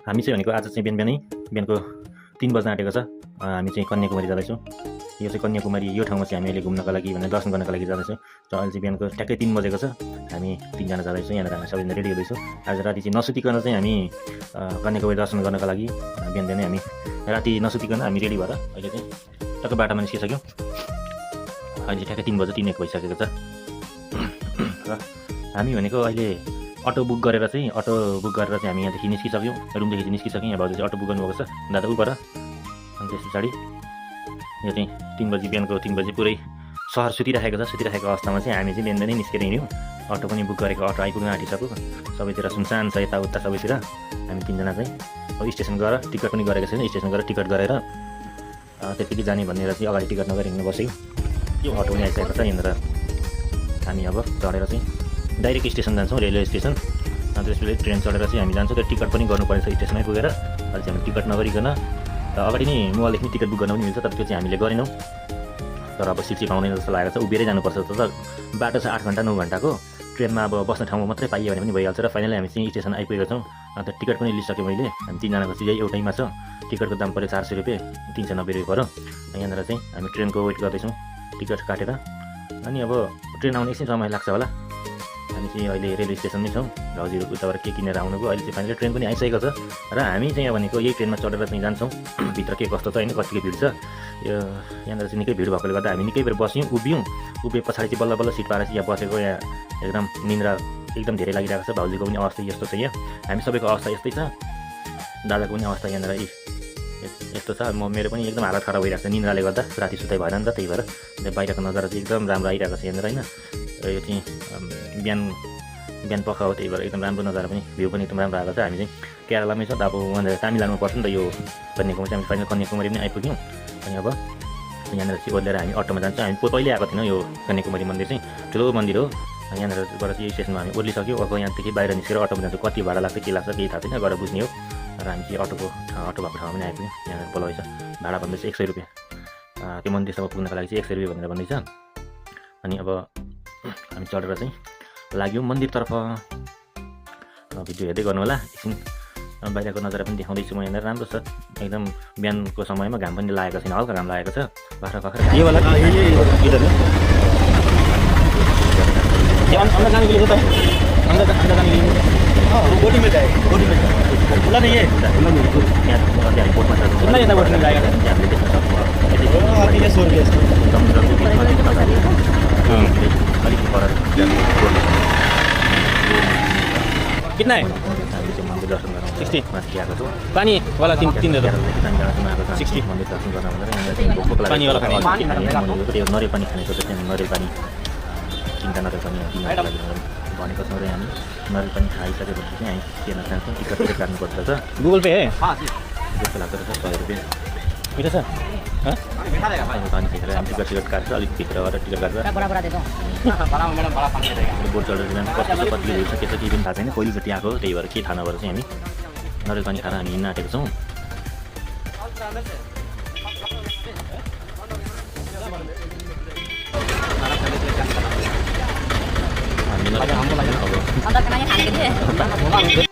हामी चाहिँ भनेको आज चाहिँ बिहानको 3 बज्न आँटेको छ। हामी चाहिँ कन्याकुमारी जाँदैछौँ। यो चाहिँ कन्याकुमारी, यो ठाउँमा चाहिँ हामी अहिले घुम्नको लागि भनेर दर्शन गर्नको लागि जाँदैछौँ। र अहिले चाहिँ बिहानको ठ्याक्कै 3 बजेको छ। हामी 3 जना जाँदैछौँ। यहाँनिर हामी सबैजना रेडी हुँदैछौँ। आज राति चाहिँ नसुतिकन चाहिँ हामी कन्याकुमारी दर्शन गर्नको लागि बिहानै हामी राति नसुतिकन हामी रेडी भएर अहिले चाहिँ टक्क बाटोमा निस्किसक्यौँ। अहिले ठ्याक्कै 3 बजे 3 भइसकेको छ। र हामी भनेको अहिले अटो बुक गरेर चाहिँ हामी यहाँदेखि निस्किसक्यौँ। रुमदेखि चाहिँ निस्किसक्यौँ। यहाँ भाउजू चाहिँ अटो बुक गर्नुभएको छ दादा उपर। अनि त्यस पछाडि यो चाहिँ 3 बजी, बिहानको 3 बजी पुरै सहर सुतिराखेको छ। सुतिराखेको अवस्थामा चाहिँ हामी चाहिँ बिहानै निस्केर हिँड्यौँ। अटो पनि बुक गरेको, अटो आइपुग्न आँटिसक्यो। सबैतिर सुनसान छ यताउता सबैतिर। हामी 3 जना चाहिँ अब स्टेसन गएर टिकट पनि गरेको छैन। स्टेसन गएर टिकट गरेर त्यतिकै जाने भनेर चाहिँ अगाडि टिकट नगरी हिँड्नु बस्यौँ। यो अटो पनि आइसकेको छ। यहाँनिर हामी अब चढेर चाहिँ डाइरेक्ट स्टेसन जान्छौँ, रेलवे स्टेसन। अनि त्यसपछि ट्रेन चढेर चाहिँ हामी जान्छौँ। त्यो टिकट पनि गर्नुपर्नेछ स्टेसनमै पुगेर। अहिले चाहिँ हामी टिकट नगरिकन अगाडि नै मोबाइलदेखि टिकट बुक गर्न पनि मिल्छ, तर त्यो चाहिँ हामीले गरेनौँ। तर अब सिट पाउँदैन जस्तो लागेको छ। उभिएरै जानुपर्छ। तर बाटो छ 8 घन्टा 9 घन्टाको। ट्रेनमा अब बस्ने ठाउँमा मात्रै पाइयो भने पनि भइहाल्छ। र फाइनली हामी चाहिँ स्टेसन आइपुगेका छौँ। अन्त टिकट पनि लिइसकेँ मैले। हामी 3 जनाको चाहिँ एउटैमा छ। टिकटको दाम पऱ्यो 400 रुपियाँ, 390 रुपियाँ पऱ्यो। यहाँनिर चाहिँ हामी ट्रेनको वेट गर्दैछौँ टिकट काटेर। अनि अब ट्रेन आउने एकछिन समय लाग्छ होला। हामी चाहिँ अहिले रेलवे स्टेसनमै छौँ। भाउजूहरू उताबाट के किनेर आउनुभयो। अहिले चाहिँ फाइनली ट्रेन पनि आइसकेको छ। र हामी चाहिँ यहाँ भनेको यही ट्रेनमा चढेर चाहिँ जान्छौँ। भित्र के कस्तो छ होइन, कतिको भिड छ। यो यहाँनिर चाहिँ निकै भिड भएकोले गर्दा हामी निकै बेर बस्यौँ, उभिए पछाडि चाहिँ बल्ल यहाँ बसेको यहाँ एकदम निन्द्रा एकदम धेरै लागिरहेको छ। भाउजूको पनि अवस्था यस्तो छ। यहाँ हामी सबैको अवस्था यस्तै छ। दादाको पनि अवस्था यहाँनिर यस्तो छ। मेरो पनि एकदम हालत खराब भइरहेको छ निन्द्राले गर्दा। राति सुताइ भएन नि त, त्यही भएर बाहिरको नजारा चाहिँ एकदम राम्रो आइरहेको छ यहाँनिर होइन। र यो चाहिँ बिहान पख हो, त्यही भएर एकदम राम्रो नजारा पनि, भ्यू पनि एकदम राम्रो आएको छ। हामी चाहिँ केरलामै छ। अब वहाँनिर तामिलनाडुमा पर्छ नि त यो कन्याकुमारी चाहिँ। हामी फाइनल कन्याकुमारी पनि आइपुग्यौँ। अनि अब यहाँनिर चाहिँ ओर्लेर हामी अटोमा जान्छौँ। हामी पहिले आएको थिएनौँ। यो कन्याकुमारी मन्दिर चाहिँ ठुलो मन्दिर हो। यहाँनिरबाट चाहिँ स्टेसनमा हामी ओर्लिसक्यौँ। अब यहाँदेखि बाहिर निस्केर अटोमा जान्छौँ। कति भाडा लाग्छ के लाग्छ केही थाहा छैन, गएर बुझ्ने हो। र हामी चाहिँ अटो भएको ठाउँमा पनि आइपुग्यौँ। यहाँनिर बोलाउँछ भाडा भन्दैछ 100 रुपियाँ। त्यो मन्दिरसम्म पुग्नको लागि चाहिँ 100 रुपियाँ भनेर भन्दैछ। अनि अब हामी चढेर चाहिँ लाग्यौँ मन्दिरतर्फ। भिडियो हेर्दै गर्नु होला। एकछिन बाहिरको नजारा पनि देखाउँदैछु म। यहाँनिर राम्रो छ एकदम। बिहानको समयमा घाम पनि लागेको छैन, हल्का घाम लागेको छ। भर्खर यो वाला इधर अंदर जाने के लिए होता है, अंदर जाने के लिए बोटी में जाएगा। बोटी में खुला नहीं है, कितना ये बोटी में जाएगा? कितना है? 60 पानी वाला 3 60 पानी वाला नरिवल पानी खानेको छ। नरिवल पानी 3 जना नरिवल पानी भनेको छौँ। र हामी नरिवल पानी खाइसकेपछि चाहिँ हामी तिर्न चाहन्छौँ। टिकट काट्नुपर्छ छ। गुगल पे है जस्तो लाग्दो रहेछ 100 रुपियाँ। मिठो छ पानी खाएर हामी टिकट काट्छ। अलिक भित्र गएर टिकट काट्छ। बोट चढेर जान्छ। कस्तो छ कति भिड छ के छ केही पनि थाहा छैन। पहिलोचोटि आएको, त्यही भएर केही थाहा नभएर चाहिँ हामी नरिवल पानी खाएर हामी हिँड्न आँटेको छौँ। अंदर खाना खाने के लिए